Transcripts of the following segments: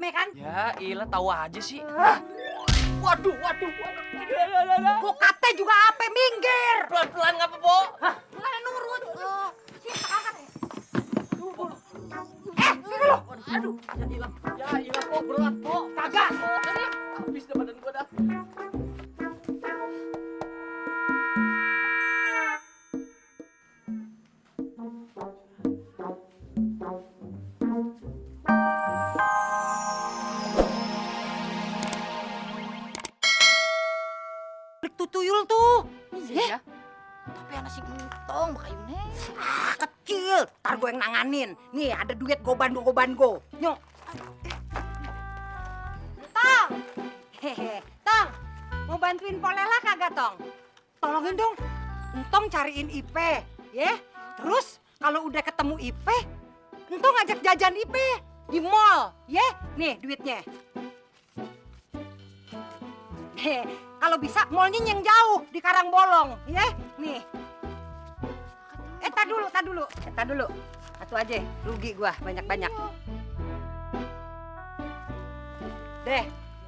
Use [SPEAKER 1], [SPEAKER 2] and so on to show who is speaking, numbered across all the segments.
[SPEAKER 1] me kan?
[SPEAKER 2] Ya, ilah tahu aja sih.
[SPEAKER 1] Waduh. Gua kata juga apa, minggir.
[SPEAKER 2] Pelan-pelan nggak apa, Po?
[SPEAKER 1] Mulai nurut. Sini, angkat. Sini lo.
[SPEAKER 2] Aduh, ya ilah, Po, berat, Po.
[SPEAKER 1] Kagak.
[SPEAKER 2] Habis dah badan gua dah.
[SPEAKER 1] Tuyul tuh.
[SPEAKER 3] Iya. Tapi anak si gentong bakayune.
[SPEAKER 1] Kecil. Ntar gue yang nanganin. Nih ada duit goban go. Nyok. Tong. Hehe. Tong. Mau bantuin Polela kagak, Tong? Tolongin dong. Entong cariin Ipe, ya. Terus kalau udah ketemu Ipe, Entong ngajak jajan Ipe di mall, ya. Nih duitnya. Kalau bisa mallnya yang jauh di Karangbolong, ya. Nih. Tar dulu. Satu aja, rugi gua banyak-banyak. Deh.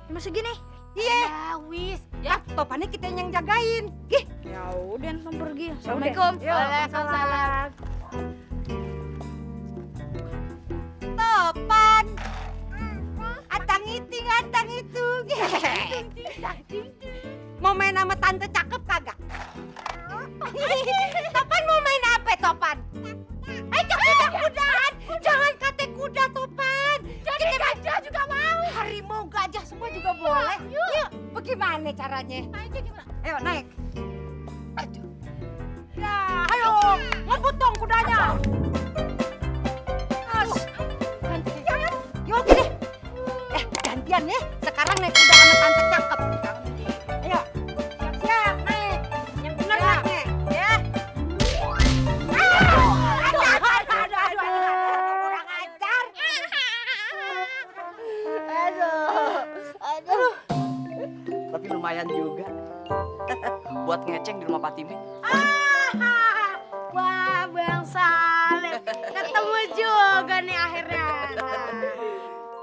[SPEAKER 3] Masih gini?
[SPEAKER 1] Iya.
[SPEAKER 3] Ya wis.
[SPEAKER 1] Ya, topannya kita yang jagain. Gih.
[SPEAKER 3] Ya udah nonton pergi. Assalamualaikum.
[SPEAKER 1] Waalaikumsalam. Topan. Atang itu. Mau main sama tante cakep kagak? Topan mau main apa, Topan? Ayo kuda-kudaan. Jangan kate kuda, Topan. Jadi gajah juga mau. Harimau, gajah semua juga boleh. Yuk. Bagaimana caranya? Ayo naik. Aduh. Ya, ayo ngebut dong kudanya. Jangan. Yuk deh. Gantian ya. Sekarang naik kuda sama tante cakep. Ayo. Siap-siap naik. Yang bener naiknya. Ya. Aduh. Kurang ajar.
[SPEAKER 3] Aduh.
[SPEAKER 2] Tapi lumayan juga. Buat ngeceng di rumah Patime.
[SPEAKER 3] Wah, Bang Salim. Ketemu juga nih akhirnya.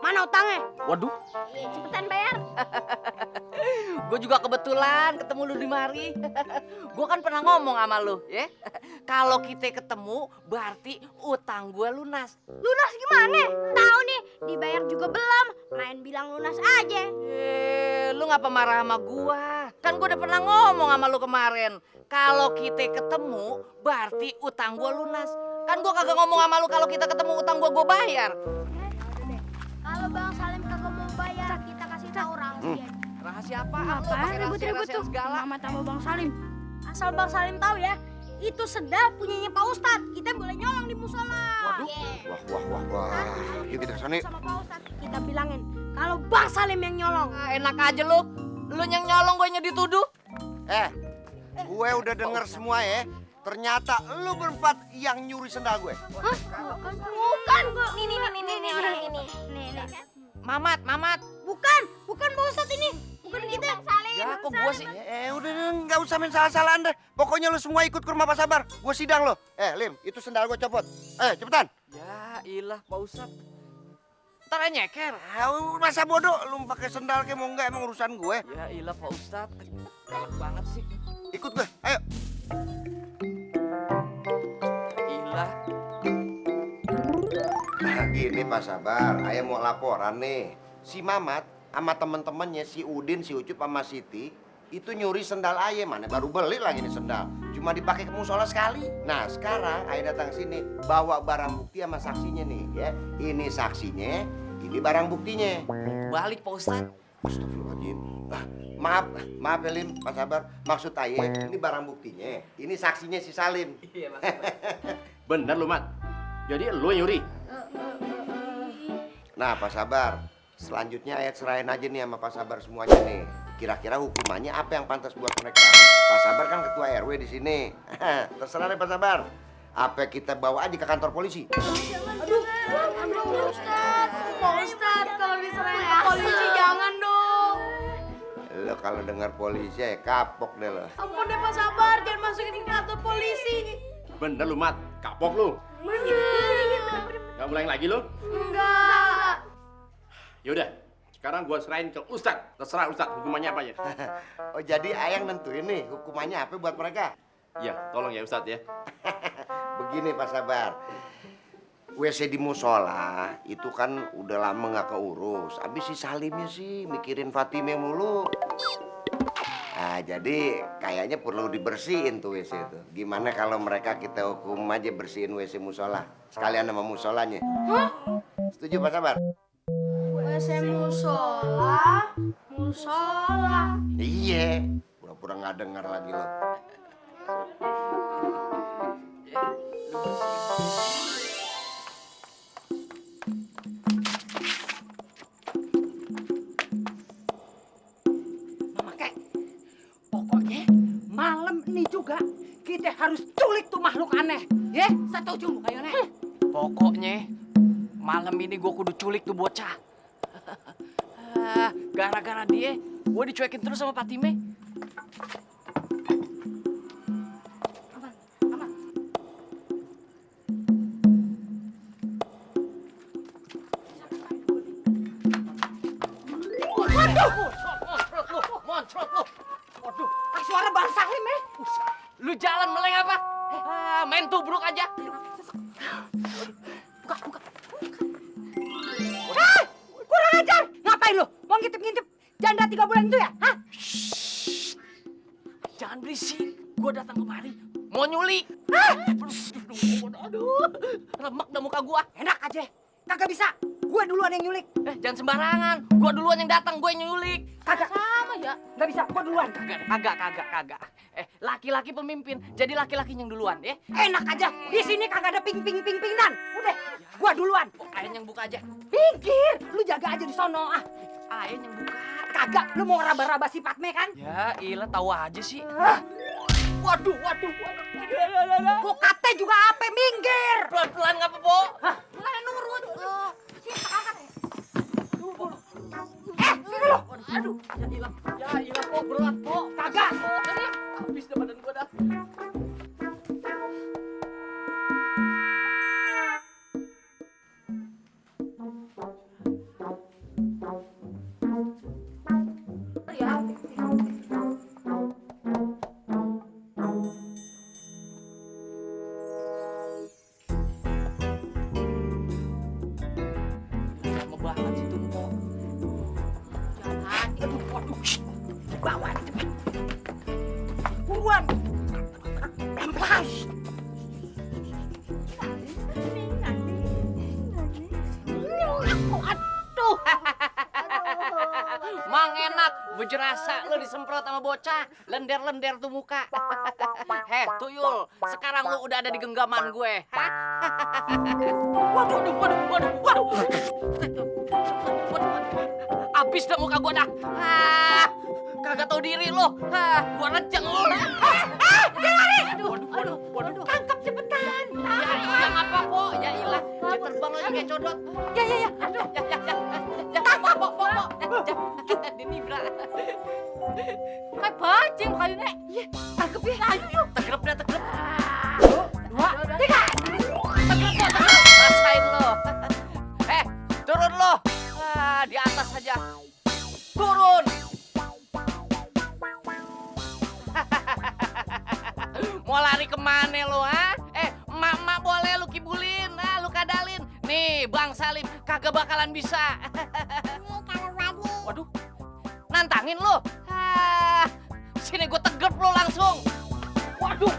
[SPEAKER 3] Mana utangnya?
[SPEAKER 2] Waduh,
[SPEAKER 3] Cepetan bayar.
[SPEAKER 2] gue juga kebetulan ketemu lu di mari. Gue kan pernah ngomong sama lu, ya. Kalau kita ketemu, berarti utang gue lunas.
[SPEAKER 3] Lunas gimana? Tahu nih, dibayar juga belum. Main bilang lunas aja.
[SPEAKER 2] Lu ngapa marah sama gua? Kan gua udah pernah ngomong sama lu kemarin. Kalau kita ketemu, berarti utang gua lunas. Kan gua kagak ngomong sama lu kalau kita ketemu utang gua bayar.
[SPEAKER 3] Kalau Bang Salim kagak mau bayar, kita kasih tahu rahasia.
[SPEAKER 2] Rahasia apa?
[SPEAKER 3] Apaan ribut-ribut tuh? Sama tamu Bang Salim. Asal Bang Salim tahu ya, itu sendal punyanya Pak Ustadz. Kita boleh nyolong di musola.
[SPEAKER 2] Waduh.
[SPEAKER 4] Wah. Yuk kita kesana yuk.
[SPEAKER 3] Sama Pak Ustadz, kita bilangin kalau Bang Salim yang nyolong.
[SPEAKER 2] Enak aja lu. Lu yang nyolong gue yang dituduh.
[SPEAKER 4] Gue udah denger semua ya. Ternyata lu berempat yang nyuri sendal gue.
[SPEAKER 3] Hah? Bukan, Bu. Nih orang ini. Nih.
[SPEAKER 2] Mamat.
[SPEAKER 3] Bukan Pak Ustadz ini. Bukan kita. Bang Salim.
[SPEAKER 2] Ya, kok gua sih?
[SPEAKER 4] Udah nggak usah main salah-salahan deh. Pokoknya lu semua ikut ke rumah Pak Sabar. Gue sidang lo. Lim, itu sendal gue copot. Cepetan.
[SPEAKER 2] Ya ilah Pak Ustadz. Ntar aja nyeker.
[SPEAKER 4] Masa bodoh lu pakai sendal kayak mau enggak emang urusan gue.
[SPEAKER 2] Ya ilah Pak Ustadz. Galak banget sih.
[SPEAKER 4] Ikut gue. Ayo.
[SPEAKER 2] Ilah.
[SPEAKER 4] Nah, gini Pak Sabar, ayah mau laporan nih. Si Mamat sama temen-temennya si Udin, si Ucup sama Siti itu nyuri sendal ayah, mana baru beli lagi nih sendal. Cuma dipakai ke musola sekali. Nah, sekarang ayah datang sini bawa barang bukti sama saksinya nih, ya. Ini saksinya, ini barang buktinya.
[SPEAKER 2] Balik Pak Ustadz.
[SPEAKER 4] Astagfirullahaladzim. Maaf ya Lim, Pak Sabar. Maksud ayah, ini barang buktinya. Ini saksinya si Salim.
[SPEAKER 2] Iya, Mas.
[SPEAKER 5] Bener lu, Mat. Jadi lu yang nyuri?
[SPEAKER 4] Nah, Pak Sabar, selanjutnya ayat serahin aja nih sama Pak Sabar semuanya nih. Kira-kira hukumannya apa yang pantas buat mereka? Pak Sabar kan ketua RW di sini. Terserah deh Pak Sabar. Apa kita bawa aja ke kantor polisi?
[SPEAKER 3] Aduh, Pak Ustadz, kalau diserahin ke polisi jangan dong.
[SPEAKER 4] Lo kalau dengar polisi ya kapok deh lo.
[SPEAKER 3] Ampun deh Pak Sabar, jangan masukin ke kantor polisi.
[SPEAKER 5] Bener lu, Mat. Kapok lu.
[SPEAKER 3] Bener.
[SPEAKER 5] Gak mulai lagi lu?
[SPEAKER 3] Enggak.
[SPEAKER 5] Yaudah, sekarang gua serahin ke Ustadz. Terserah Ustadz hukumannya apa ya.
[SPEAKER 4] Oh jadi ayang nentuin nih hukumannya apa buat mereka?
[SPEAKER 5] Iya, tolong ya Ustadz ya.
[SPEAKER 4] Begini Pak Sabar, WC di musola itu kan udah lama nggak keurus. Abis si Salimnya sih mikirin Fatime mulu. Nah, jadi kayaknya perlu dibersihin tuh WC itu. Gimana kalau mereka kita hukum aja bersihin WC musola sekalian sama musolanya? Hah? Setuju Pak Sabar?
[SPEAKER 3] WC musola, musola.
[SPEAKER 4] Iya, pura-pura nggak dengar lagi lo.
[SPEAKER 1] Mama kek, pokoknya malam ini juga kita harus culik tuh makhluk aneh. Ya, setuju kayaknya.
[SPEAKER 2] Pokoknya malam ini gue kudu culik tuh bocah. Gara-gara dia, gue dicuekin terus sama Fatime. Moncrot lu. Waduh,
[SPEAKER 1] Suara Bang Salim ya.
[SPEAKER 2] lu jalan meleng apa? Main tubruk aja.
[SPEAKER 1] Buka. Kurang ajar. Ngapain lu? Mau ngintip-ngintip janda 3 bulan itu ya? Hah?
[SPEAKER 2] Jangan berisik. Gue datang kemari mau nyulik. Aduh, remek dah muka gua.
[SPEAKER 1] Enak aja. Kagak bisa. Gue duluan yang nyulik.
[SPEAKER 2] Jangan sembarangan. Gua duluan yang datang, gue yang nyulik.
[SPEAKER 1] Kagak. Sama ya. Gak bisa. Gue duluan.
[SPEAKER 2] Kagak. Laki-laki pemimpin, jadi laki-laki yang duluan, ya.
[SPEAKER 1] Enak aja. Di sini kagak ada ping-ping-ping-pingan. Udah. Gue duluan.
[SPEAKER 2] Ayen yang buka aja.
[SPEAKER 1] Pinggir. Lu jaga aja di sono. Ah.
[SPEAKER 2] Ayen yang buka.
[SPEAKER 1] Kagak. Lu mau ngeraba-raba si Fatme kan?
[SPEAKER 2] Ya, ilah tahu aja sih.
[SPEAKER 1] Waduh. Gua kata juga apa? Minggir.
[SPEAKER 2] Pelan-pelan nggak apa-apa.
[SPEAKER 1] Hah? Mana nurut? Sini lu.
[SPEAKER 2] Aduh, ya ilah, po berat, po.
[SPEAKER 1] Kagak.
[SPEAKER 2] Habis dah badan gua dah. Lama banget sih tuh, po.
[SPEAKER 1] Bawa cepet. Buruan. Pelan-pelan.
[SPEAKER 2] Aduh. Mang enak, berjerasa lu disemprot sama bocah, lender-lender tuh muka. Heh, tuyul, sekarang lu udah ada di genggaman gue. Hah? Waduh. Abis dah muka gua dah. Kagak tahu diri lu. Gua rejeng lu. Waduh.
[SPEAKER 1] Tangkap cepetan.
[SPEAKER 2] Ya iya ngapa, po? Ya ilah, dia terbang lagi kayak codot.
[SPEAKER 1] Ya.
[SPEAKER 2] Aduh, ya, po. Dinibra.
[SPEAKER 1] Kayak bajing kayaknya. Iya, tangkep ya. Ayo.
[SPEAKER 2] Tegrep dah.
[SPEAKER 1] 2, 3.
[SPEAKER 2] Rasain lo. Turun lo. Di atas aja. Turun. Mau lari kemana lo, ha? Emak boleh lu kibulin, lu kadalin. Nih, Bang Salim kagak bakalan bisa. Waduh, nantangin lo. Sini gue tegrep lo langsung. Waduh.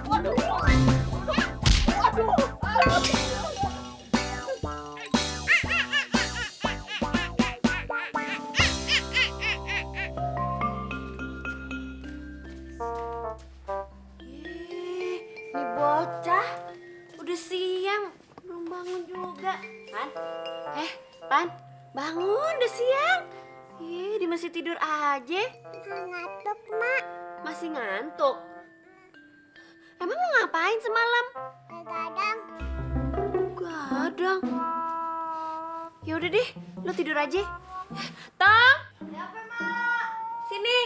[SPEAKER 3] Ini bocah udah siang belum bangun juga. Pan, bangun udah siang. Dia masih tidur aja. Ngantuk, Mak. Masih ngantuk? Emang lu ngapain semalam? Gadang. Ya udah deh, lu tidur aja. Tong. Kenapa, Mak? Sini.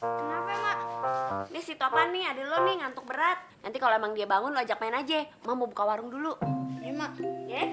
[SPEAKER 3] Kenapa, Mak? Ini si Topan nih, ada lo nih ngantuk berat. Nanti kalau emang dia bangun lo ajak main aja. Mau buka warung dulu. Iya, Mak. Ya?